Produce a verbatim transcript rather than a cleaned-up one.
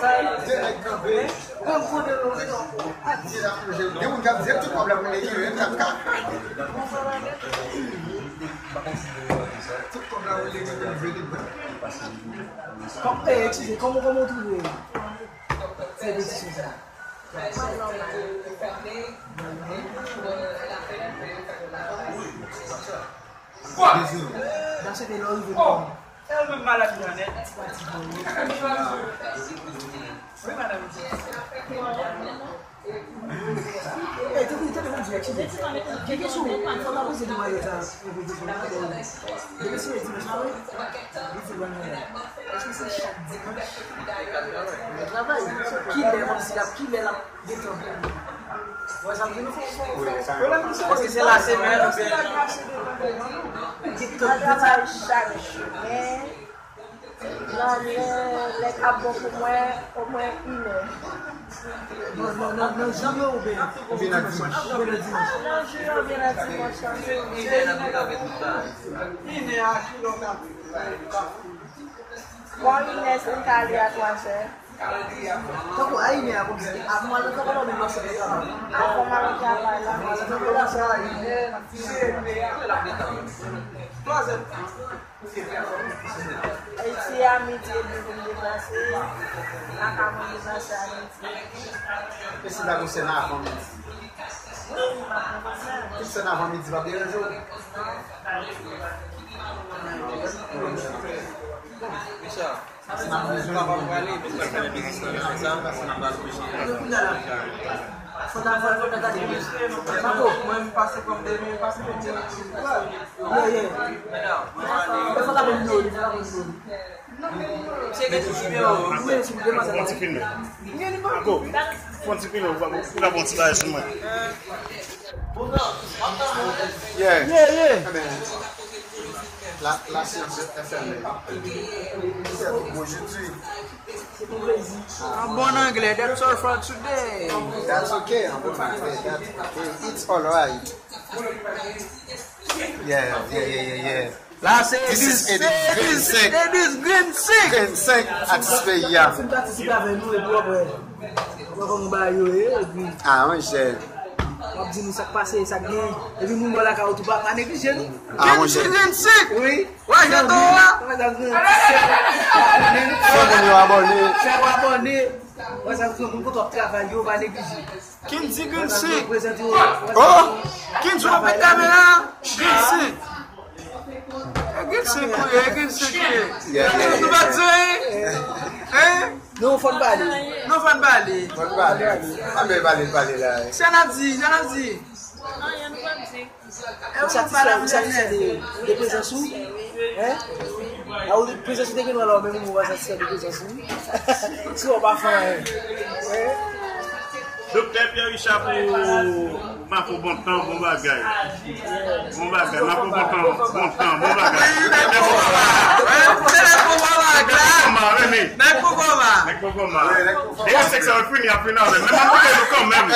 De nèg kanpe. Mwen m konnen nou, non. Gen moun k ap di tout kòb la pou leve, menm k ap ka. Tout kòb la pou leve, menm vini. Kòm, eh, eskize, kòman, kòman w twouve sèvitisyon sa? Kwa? Dezole. N ap swete lè w rive. Oh! Èl menm malad nan nèt. Wi, madanm. Eh, te koute, te koute, eskize. Gen kesyon, fò m poze demwazèl sa. Depi se dimanch la, wi. Li di, bon, èske se chak dimanch? Li travay. Kilè, kòmsi l ap, kilè l ap Wè sa m di nou? Èske se lasemèn oubyen? Travay chak jounen. Nan lè, lè k ap bon pou mwen, omwen inè. Nan, nan, nan, nan jou yo oubyen? Oubyen nan dimanch? Oubyen nan dimanch? Nan jou yo oubyen nan dimanch lan. Inè a pou ka fè tout bagay. Inè a kilè w ka fè? Bon, inè se m ka li a twazè. Tankou a inè a kòmsi, avan w al nan travay la oubyen pandan w nan travay la? Avan m al nan travay la. Avan w al nan travay la, sa a inè, inè a. Ayiti a midi edmi pou m deplase. Lakay mwen deplase a midi. E si ta gen sèn avan midi? Wi, m pa gen pwoblèm. Tout sèn avan midi p ap deranje w? Richard, si n ap bezwen nou kapab prale, men nou pral fè yon ti tan nan sa, n ap pral oblije. Fò ta fò ta ta di. Mako. Mwen pase kòm de mil pase kòm de mil. Ye ye. Fò ta bon nou, fò ta bon nou. Mwen si mwen demann sa. Fon ti filme. Ako, fon ti filme, ou pa ou pa bon ti bagay sou mwen. Yeah. Yeah, yeah. La, la science F M. Bonjou. An bon anglè, that's all for today. That's okay, an bon anglè, that's okay. It's all right. Yeah, yeah, yeah, yeah, yeah. La se This is Edis Grenn Sek. Edis Grenn Sek. Grenn Sek, atis peyi a. Vin patisipe avè nou epi w ap wè. W ap wè kòman bagay yo ye, epi Ah, monchè. W ap di nou sa k pase, sa k gen. Epi moun bò lakay ou tou pa, pa neglije nou. Ah, monchè. Grenn Sek. Wi. Wè, jan to a. Fè moun yo abòne. Fè yo abòne. Wè, sa moun kote w ap travay yo, pa neglije. Kendy Grenn Sek. Oh! Kendy w ap met kamera. Grenn Sek. E Grenn Sek ou ye, e Grenn Sek ou ye. Yeah, yeah, yeah. Nou pa di anyen. Hein? Non, fò n pale. Non, fò n pale. Fò n pale. Anben pale, pale la. Sa n ap di, sa n ap di. Anyen, nou p ap di. Ou satisfè, ou satisfè de, de prezans ou? Hein? A ou prezans ou te gen la, menm ou pa satisfè de prezans ou? Si w pa fè anyen. Hein? Doktè Pierre Richard pou Mako, bon tan, bon bagay. Bon bagay, Mako, bon tan, bon tan, bon bagay. Nèg pou kòman, hein? Se nèg pou kòman, hein? Nèg pou kòman. Nèg pou kòman. Nèg pou kòman. E yo sèks yo fini, ap fini avè l. Men m ap koute nou kanmenm.